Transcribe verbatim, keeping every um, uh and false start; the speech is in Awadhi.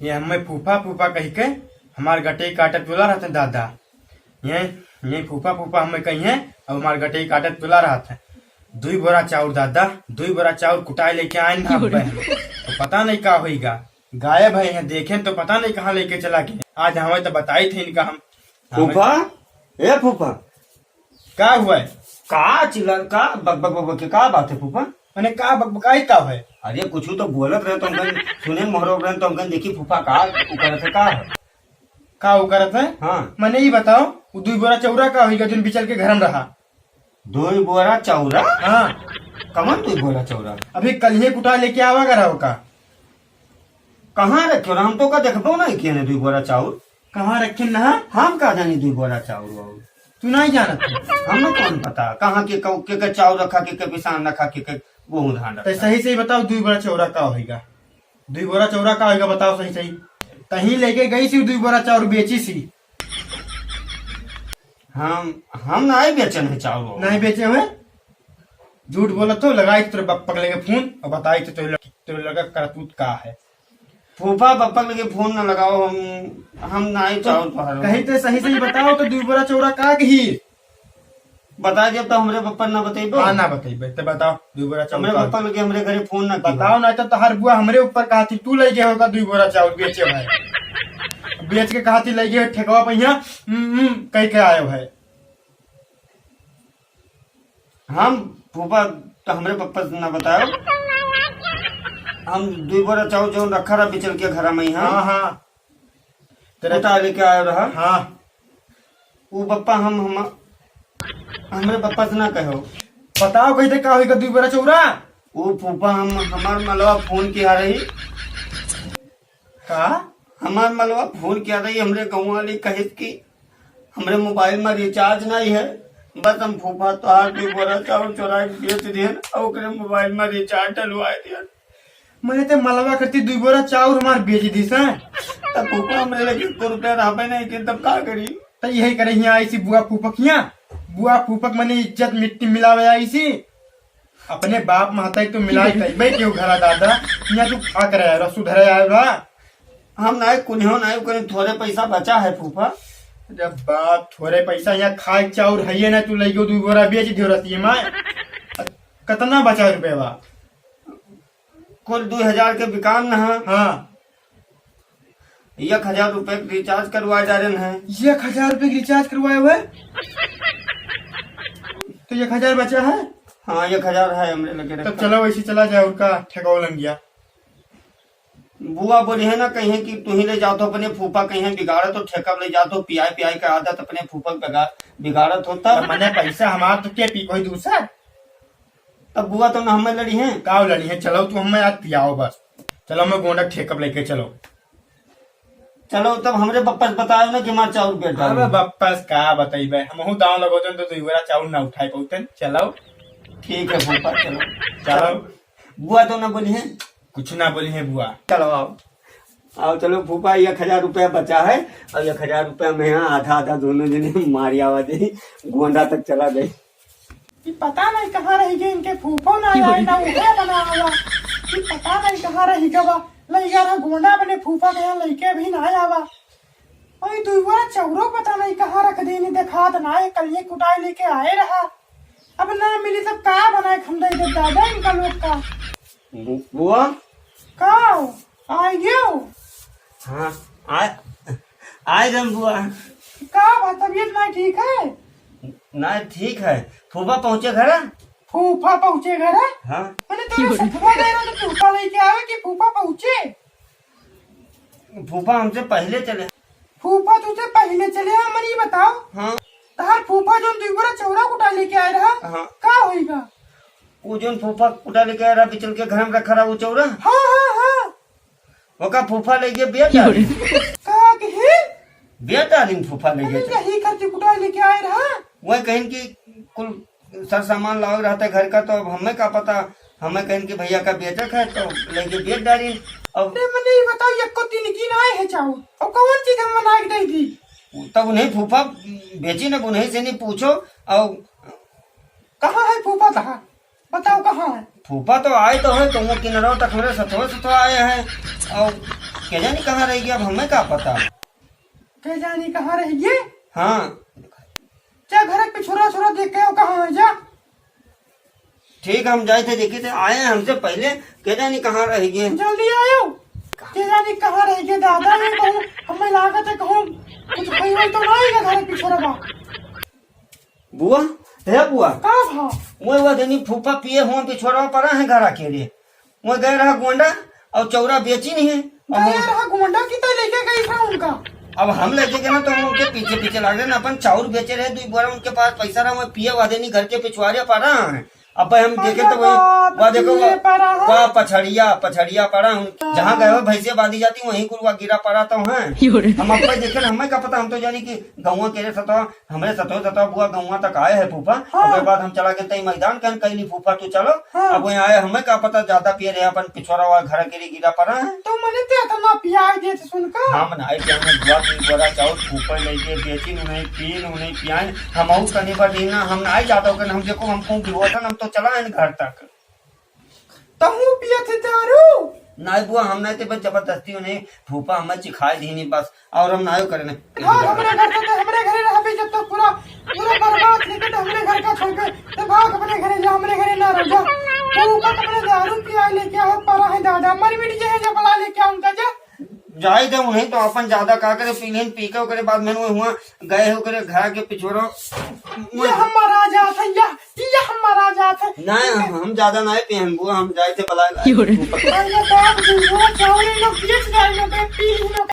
ये हमें फूफा फूफा कहि के हमार गटई काटत बोला रहत हैं दादा। ये, ये फूफा फूफा हमें कही हैं, अब हमार गटई काटत बोला रहत हैं। दुई बोरा चाउर दादा, दुई बोरा चाउर कुटाए लेके आए ना अब हम। तो पता नहीं का होइगा, गायब है, यहाँ देखें तो पता नहीं कहाँ लेके चला गए। आज हमें तो बताई थे इनका हम। फूफा, ए फूफा, का हुआ है? का चिल्ला, का बक बक बक बक के का बात है फूफा? मैंने का बकबकाई का है? अरे कुछ तो बोलत रहे तो हमकन सुने मोहरो रहे तो हमकन देखी फूफा का उ करत है, का है? का उ करत है? हाँ। मैंने ई बताओ, उ दुई बोरा चौरा का होइगा जोन बिचल के घर में रहा? दुई बोरा चौरा? हाँ। कमन दुई बोरा चौरा? अभी कल ही कुटा लेके आवा करा ओका। कहाँ रखे हो? हम तो का देखबो नहीं किए ने दुई बोरा चाउर। कहाँ रखे ना? हम का जानी दुई बोरा चाउर वाउर। तू नहीं जानत है? हमें कौन पता कहाँ के कौ-, के, के चाउर रखा, के, के पिसान रखा, के, के गेहूं धान तो रखा। सही सही बताओ, दुई बोरा चौरा का होइगा? दुई बोरा चौरा का होइगा, बताओ सही सही। तहीं लेके गई सी दुई बोरा चाउर बेची सी। हम, हम नहीं बेचन है चाउर वाउर। नहीं बेचे हुए? झूठ बोलत हो, लगाई तो तेरे बप्पा के लगे फोन और बताई तो तेरे लग-, तेरे लगा करतूत का है। फूफा बप्पा के लगे फोन न लगाओ, हम, हम ना आई तो चाउर पहाड़। कहीं तो सही सही बताओ तो दुई बोरा चौरा का कही? बता जब तो हमरे बप्पा ना बतेबो। हाँ ना बतेबे, तो बताओ दुई बोरा चौरा हमरे का? बप्पा के लगे हमरे घरे फोन ना किहो। बताओ ना तो तोहार बुआ हमरे ऊपर कहा थी, तू ले गए होगा दुई बोरा चाउर बेचे भाई। बेच के कहा थी ले गए ठेकवा पे यहाँ, हम्म, हम्म, कह के आयो है। हम फूफा तो हमरे पप्पा से ना बताओ। हम दुई बोरा चाउर जौन रखा रहा बिचल के घरा में ही, हाँ। हाँ, हाँ। तेरे उतार लेके आयो रहा। हाँ। उ पप्पा हम, हम, हमरे पप्पा से ना कहो। बताओ कैसे का होई का दुई बोरा चौरा? उ फूफा हम, हमार मलवा फोन किया रही। का? हमार मलवा फोन किया रही, हमरे गाँव वाली कहित कि हमरे मोबाइल में रिचार्ज नहीं है, बस हम फूफा तोहार दुई बोरा चाउर चोरा के बेच दिहन और ओकरे मोबाइल में रिचार्ज डलवाए दिहन। मैंने ते मलवा करती दुई बोरा चाउर हमार बेच दिस हैं। तब फूफा हमरे लगे एको रुपया रहबे नहीं किन, तब का करी? तो यही करे हियाँ आई सी बुआ फूफक हियाँ, बुआ फूफक मने इज्जत मिट्टी मिलावे आई सी। अपने बाप महताई तो मिलाई कइबे केहू घरा दादा, हियाँ तू खा करे आयो रहा, सुधरे आयो रहा। हम नाय कुल्हियो नाय करे, थोरे पैसा बचा है फूफा। जब बाप थोरे पैसा हियाँ खाए चाउर हइये ना, तू लइगो दुई बोरा बेच दियो रतिये माय। कतना बचा रुपया बा? कुल दुई हजार के बिकान न है। हाँ। एक हजार रुपया के रिचार्ज करवा जा रहे हैं। एक हजार रुपया के रिचार्ज करवाए हुए? तो एक हजार बचा है? हाँ, एक हजार है हमरे लगे तब रखा। चलो वैसे चला जाए, उनका ठेकाओ लंगिया। बुआ बोली है ना, कहीं कि तू ही ले जाओ तो अपने फूफा कहीं बिगाड़त हो, ठेका ले जाओ तो पियाए पियाए के आदत अपने फूफा के बिगा-, बिगाड़त होता। तो मने पैसा हमार तो के पी कोई दूसरा? तब बुआ तो ना हमें लड़ी है। का लड़ी है? चलो तू हमें आज पियाओ बस। चलो मैं गोंडा ठेकब लेके चलो। चलो तब हमरे बप्पा से बताओ ना कि हमार चाउर बेटा अबे है। बप्पा से का बताइबे, हमहू दांव लगोतन तो दुई बोरा चाउर ना उठाई पौतन। चलो। ठीक है फूफा, चलो। चलो। बुआ तो ना बोली है? कुछ ना बोली है बुआ। चलो आओ। आओ चलो फूफा, एक हजार रुपया बचा है और एक हजार रुपया में यहाँ आधा आधा दोनों जने मारी आवा दे, गोंडा तक चला जाए। कि पता नहीं कहाँ रहि गए इनके फूफो ना आए, ना उहे बना आवा। कि पता नहीं कहाँ रहि गवा, लइका रहा गोंडा अपने फूफा के यहाँ लइके भी ना आवा। अरे दुइवा चौरो पता नहीं कहाँ रख देनी, देखात ना है, कल ये कुटाई लेके आए रहा। अब ना मिली तब का बनाए हम दे दे दादा इनका लोग का। बु-, बुआ? का? आ गयो? हाँ, आ, आ गए बुआ। का बा, तबीयत ना ठीक है? ना ठीक है। फूफा पहुँचे घरा? फूफा पहुँचे घरा? हाँ। मैंने तो सतुआ दे रहा तो फूफा लेके आवे कि फूफा पहुँचे? फूफा हमसे पहले चले। फूफा तुझसे पहले चले, हाँ, मनी बताओ। हाँ। तहार फूफा जोन दुई बोरा चौरा कुटा लेके आए रहा, हाँ। का होइगा? वो जोन फूफा कुटा लेके आए रहा, बिचल के घर में रखा रहा वो चौरा। हाँ, हाँ, हाँ। ओका फूफा ले गए बेच डाली। का कहे? बेच डाली फूफा ले अरे गए। यही खातिर कुटा लेके आए रहा। वही कहिन कि कुल सर सामान लावे रहता है घर का, तो अब हमें का पता, हमें कहिन कि भैया का बेचक है, तो लेके बेच डाली। अब अरे मने ये बताओ, एको दिन की ना आए है चाउर, अब कौन चीज हम बना के दे दी? तब उन्हें फूफा बेची न, उन्हें से नहीं पूछो। और कहाँ है फूफा तहार? बताओ कहाँ है? फूफा तो आए तो है, तो वो किनरो तक हमरे सतोए सतोए आए हैं। और के जानी कहाँ रह गया, अब हमें का पता। के जानी कहाँ रह गए? हाँ। जा घर के पिछोरा छोरा देख के आओ कहाँ है, जा। ठीक, हम जाए थे, देखे थे, आए हैं हमसे पहले, के जानी कहाँ रह गए। जल्दी आयो। के जानी कहाँ रह गए दादा, ये कहूँ हमें लागत है कहूँ कुछ खाई वाई तो ना आएगा घर के पिछोरा बा। बुआ, हे बुआ। का भा? वो, वो देनी फूफा पिए हुआ पिछोरा पड़ा है घर के रे। वो गए रहा गोंडा और चौरा बेची नहीं है। और गए हम रहा गोंडा की तो लेके गई था उनका। अब हम लेके गए ना तो हम उनके पीछे पीछे लाग रहे ना, अपन चाउर बेचे रहे, दुई बोरा उनके पास पैसा रहा, वो पिए वादे नहीं घर के पिछवाड़े पड़ा है। अब भाई हम देखे तो वही, बाप, वह देखो, पिए पड़ा है। वह पछड़िया, पछड़िया पड़ा है। जहाँ गए हो भैंसे बांधी जाती, वहीं कुल वह गिरा पड़ा तो है। यो रे। हम अब भाई देखे ना, हमें का पता, हम तो जानी कि गौवा के रे सतवा हमरे सतोए सतोए बुआ गौवा तक आए है फूफा। हाँ। ओकरे बाद हम चला गए तई मैदान कहन कहली फूफा तू चलो। हाँ। अब वहीं आए, हमें का पता ज्यादा पिए रहे, अपन पिछोरा हुआ घर के लिए गिरा पड़ा है। तो मने ते इतना पियाई देत सुनका। हम ना आए, हमने बुआ की बोरा चाउर फूफा लेके बेची, उन्हें पीन, उन्हें पियाइन, हम और कनी बार नहीं ना, हम ना आए ज्यादा होकर, हम देखो, हमको डिवोर्सन, हम तो चला है घर तक। तहू पियत है दारू? नाई बुआ, हम नाई ते बस जबरदस्ती उन्हें फूफा हमें चिखाए दीनी बस, और हम नायो करे नहीं। भाग हमरे घर से, तो हमरे घरे रहबे जब तक पूरा, पूरा बर्बाद लेके तो हमरे घर का छोड़ के, तो भाग अपने घरे जा, हमरे घरे ना रह जा। तू ऊपर अपने दारू पिया लेके आओ, परा है दादा, मर मिट जाए, जब बला लेके आऊंगा जा। जाए दे उन्हें तो अपन ज्यादा का करे, पी लेन, पी के ओकरे बाद में वो हुआ गए हो करे घर के पिछोरो। ये हमारा जात है, या, ये हमारा जात है। नहीं, हम, हम ज्यादा नहीं पियन बुआ, हम जाए थे बला। यो रे। अरे बाप रे, वो चावल लोग पिए जाए लोग, पी लोग।